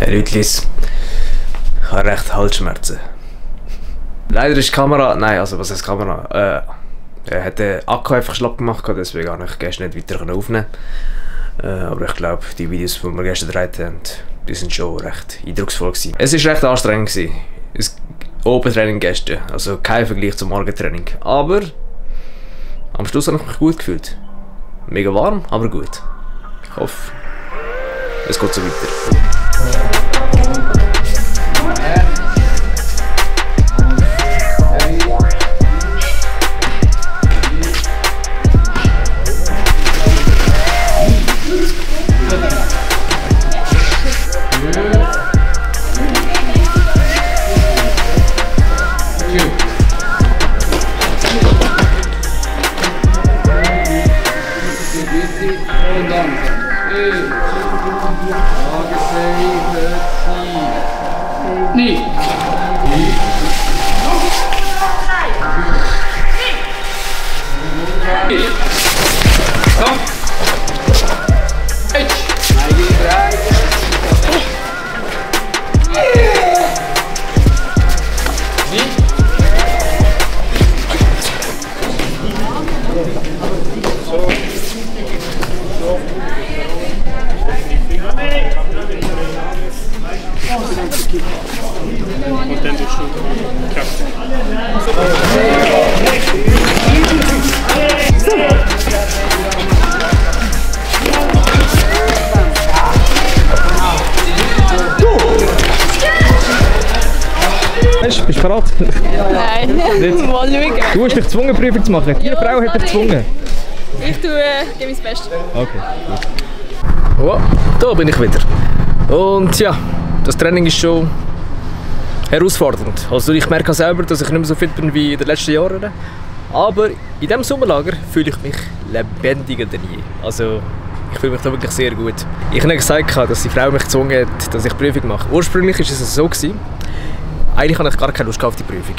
Hey Leutlis, ich habe recht Halsschmerzen. Leider ist die Kamera, nein, also was heißt Kamera? Er hat den Akku einfach schlapp gemacht, deswegen konnte ich gestern nicht weiter aufnehmen. Aber ich glaube, die Videos, die wir gestern gedreht haben, die sind schon recht eindrucksvoll gewesen. Es war recht anstrengend gewesen. Obertraining gestern, also kein Vergleich zum Morgentraining. Aber am Schluss habe ich mich gut gefühlt. Mega warm, aber gut. Ich hoffe, es geht so weiter. Bist du bereit? Nein, mal schauen. Du hast dich gezwungen, Prüfung zu machen. Die Frau hat dich gezwungen. Ich gebe mein Bestes. Okay, gut. Oh, da bin ich wieder. Und ja, das Training ist schon herausfordernd. Also ich merke selber, dass ich nicht mehr so fit bin wie in den letzten Jahren. Aber in diesem Sommerlager fühle ich mich lebendiger denn je. Also ich fühle mich da wirklich sehr gut. Ich habe gesagt, dass die Frau mich gezwungen hat, dass ich die Prüfung mache. Ursprünglich war es so gewesen, eigentlich hatte ich gar keine Lust auf die Prüfung.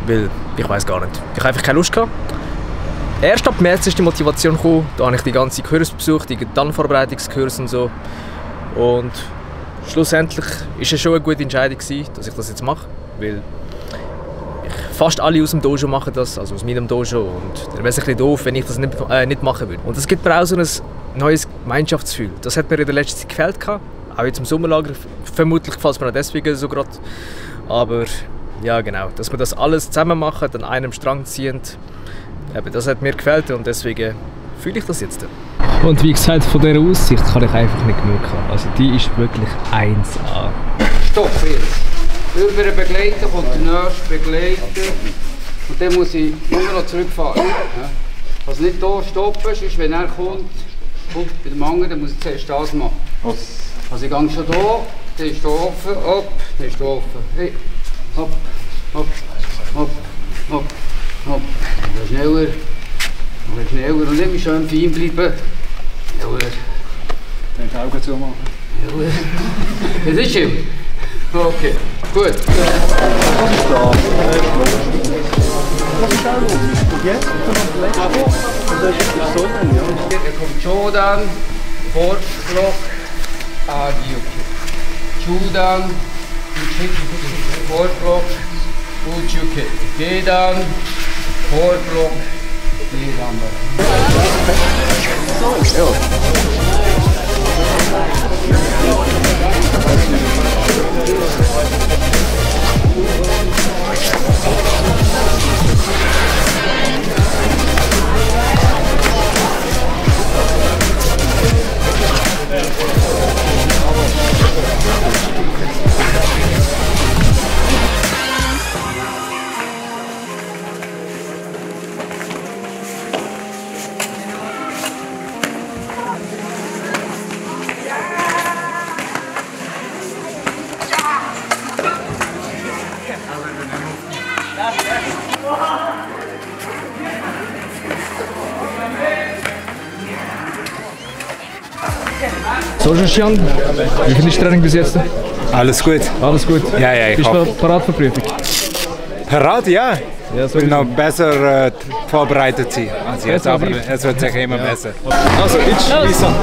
Weil, ich weiß gar nicht. Ich habe einfach keine Lust gehabt. Erst ab März ist die Motivation gekommen. Da habe ich die ganze Kurse besucht, die Dann-Vorbereitungskurse und so. Und schlussendlich war es schon eine gute Entscheidung gewesen, dass ich das jetzt mache. Weil fast alle aus dem Dojo machen das, also aus meinem Dojo. Und dann wäre es ein bisschen doof, wenn ich das nicht machen würde. Und das gibt mir auch so ein neues Gemeinschaftsgefühl. Das hat mir in der letzten Zeit gefällt. Auch jetzt im Sommerlager, vermutlich gefällt es mir auch deswegen so gerade. Aber ja genau, dass wir das alles zusammen machen, an einem Strang ziehend, das hat mir gefällt und deswegen fühle ich das jetzt. Und wie gesagt, von dieser Aussicht kann ich einfach nicht genug haben. Also die ist wirklich 1A. Stopp jetzt. Über den Begleiter kommt der nächste Begleiter und dann muss ich nur noch zurückfahren. Also nicht hier stoppen, sonst wenn er kommt bei dem anderen, dann muss ich zuerst das machen. Also ich gehe schon hier, der ist hier offen, hopp, der ist hier offen. Hey, hopp, hopp, hopp, hopp, hopp. Schneller, schneller und immer schön fein bleiben. Schneller. Die Augen zumachen. Schneller. Das ist schön. Okay, gut. Was ist da? Was ist da los? Und jetzt? Und das ist so, ja. Er kommt Shodan, Fortblock, Agyuki. Shodan, Fortblock, Uchuke. Gedan, Fortblock, Gedan. So, Jan, wie findest du Training bis jetzt? Alles gut. Alles gut? Ja, ja, ich Bist hoffe. du bereit für die Prüfung? Parat, ja. Ja, Ich will noch besser vorbereitet sein als jetzt, Besser aber wie- es wird sicher immer besser. Also, jetzt, Lisa.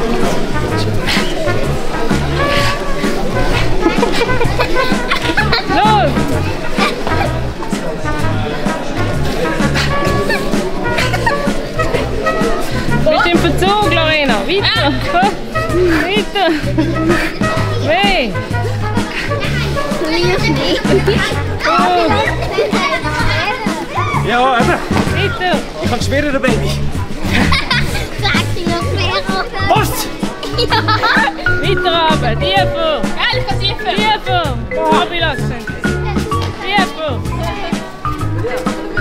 Weiter! Mehr! Ja, eben. Weiter! Ich kann schwerer, Baby. Was? Weiter runter! Tiefer! Geil, ich kann tiefer! Tiefer! Ablassen! Tiefer! Oh!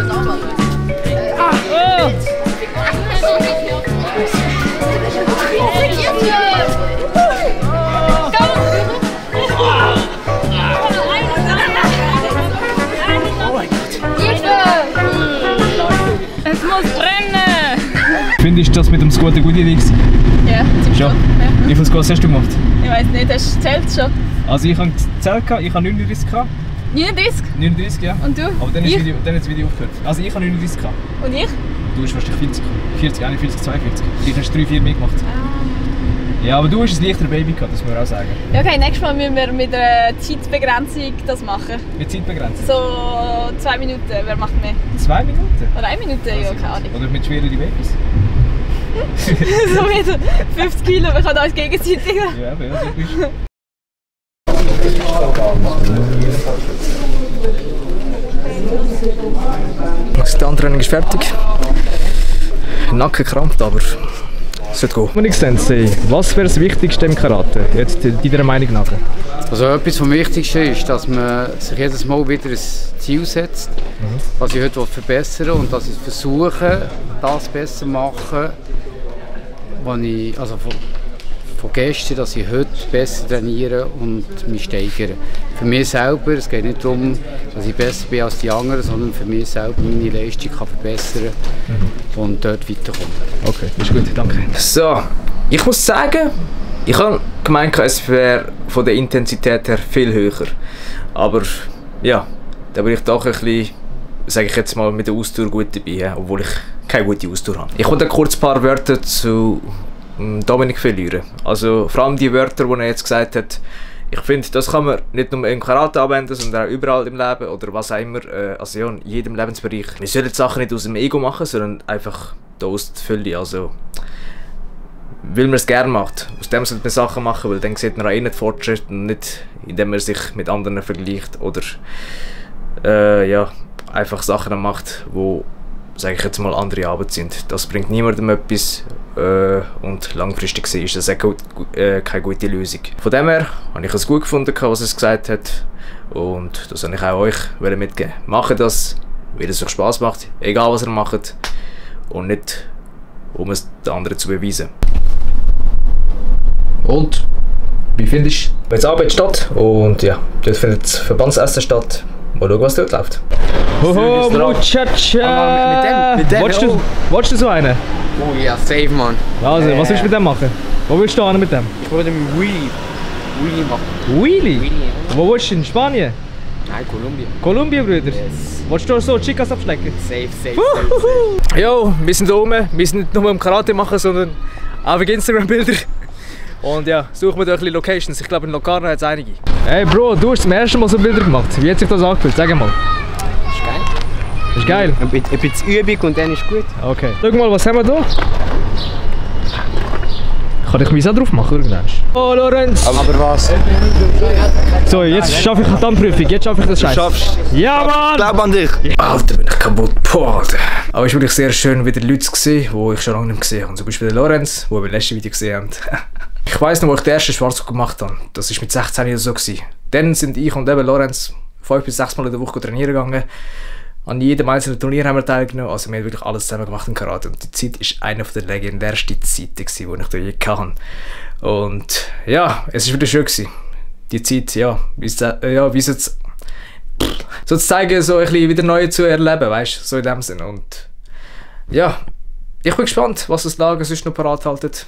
Es muss brennen! Findest du das mit dem Squat eine gute Idee gewesen? Ja, ziemlich Schon? gut. Wie viele Squats hast du gemacht? Ich weiß nicht, hast du gezählt schon? Also ich habe gezählt, ich habe 39 gehabt. 39? 39, ja. Und du? Aber dann Ich? ist das Video aufgehört. Also ich habe 39 gehabt. Und ich? Du hast wahrscheinlich 40, 40, 41, 42. Ich hast 3, 4 mehr gemacht. Ja, aber du hast ein leichter Baby gehabt, das muss man auch sagen. Ja, okay, nächstes Mal müssen wir mit einer Zeitbegrenzung das machen. Mit Zeitbegrenzung. So 2 Minuten, wer macht mehr? 2 Minuten? Oder 1 Minute, ja, keine Ahnung. Oder mit schwereren Babys? So mit 50 Kilo, wir können uns gegenseitig. Ja, aber ja, so bist Das Antraining ist fertig. Nacken krampft, aber es wird gehen. Dominik Sensei, was wäre das Wichtigste im Karate? Jetzt deiner Meinung nach? Also etwas vom Wichtigsten ist, dass man sich jedes Mal wieder ein Ziel setzt, was ich heute verbessern will, und dass ich versuche, das besser zu machen, was ich, also von gestern, dass ich heute besser trainiere und mich steigere. Für mich selber, es geht nicht darum, dass ich besser bin als die anderen, sondern für mich selber meine Leistung kann verbessern und dort weiterkommen. Okay, ist gut, danke. So, ich muss sagen, ich habe gemeint, es wäre von der Intensität her viel höher. Aber ja, da bin ich doch ein bisschen, sage ich jetzt mal, mit der Ausdauer gut dabei, ja, obwohl ich keine gute Ausdauer habe. Ich wollte kurz ein paar Wörter zu Dominik verlieren. Also vor allem die Wörter, die er jetzt gesagt hat. Ich finde, das kann man nicht nur im Karate anwenden, sondern auch überall im Leben oder was auch immer. Also ja, in jedem Lebensbereich. Wir sollen die Sachen nicht aus dem Ego machen, sondern einfach da aus der Fülle. Also, weil man es gerne macht. Aus dem sollte man Sachen machen, weil dann sieht man auch innen den Fortschritt und nicht, indem man sich mit anderen vergleicht oder ja, einfach Sachen macht, wo, sage ich jetzt mal, andere Arbeit sind. Das bringt niemandem etwas und langfristig gesehen ist das keine gute Lösung. Von dem her habe ich es gut gefunden, was er gesagt hat, und das wollte ich auch euch mitgeben. Macht das, weil es euch Spass macht, egal was ihr macht, und nicht, um es den anderen zu beweisen. Und wie findest du? Jetzt Abend statt und ja, dort findet das Verbandsessen statt. Mal schauen, was dort läuft. Hoho, Muchacha! Mit dem Wolltest du so einen? Oh ja, safe, Mann. Also, was willst du mit dem machen? Wo willst du hin mit dem? Ich wollte mit Wheelie machen. Wheelie? Wo willst du? In Spanien? Nein, Kolumbien. Kolumbien, Brüder? Yes. Willst du so Chicas abschlecken? Safe. Jo, wir sind oben. Wir sind nicht nur im Karate machen, sondern auch wegen Instagram-Bilder. Und ja, suchen wir da ein bisschen Locations. Ich glaube, in Locarno hat es einige. Hey Bro, du hast zum ersten Mal so Bilder gemacht. Wie hat sich das angefühlt? Sag mal. Ist geil. Ist geil? Ein bisschen Übung und dann ist gut. Okay. Schau mal, was haben wir da? Kann ich mich auch drauf machen irgendwann? Oh, Lorenz! Aber was? So, jetzt schaffe ich die Tandprüfung. Jetzt schaffe ich das Scheiß. Schaffst. Ja, Mann! Glaub an dich. Alter, bin ich kaputt. Boah, Alter. Aber es ist wirklich sehr schön, wieder Leute zu sehen, die ich schon lange nicht gesehen habe. Zum Beispiel den Lorenz, den wir im letzten Video gesehen haben. Ich weiss noch, wo ich den ersten Schwarzgurt gemacht habe. Das war mit 16 oder so. Dann sind ich und eben Lorenz 5 bis 6 Mal in der Woche trainieren gegangen. An jedem einzelnen Turnier haben wir teilgenommen. Also wir haben wirklich alles zusammen gemacht im Karate. Und die Zeit war eine der legendärsten Zeiten, die ich da je hatte. Und ja, es war wieder schön gewesen. Die Zeit, ja, wie so zu zeigen, so ein bisschen wieder neu zu erleben, weißt du, so in dem Sinn. Und ja, ich bin gespannt, was das Lager sonst noch parat haltet.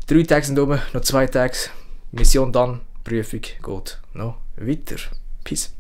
3 Tage sind rum, noch 2 Tage. Mission dann, Prüfung geht noch weiter. Peace.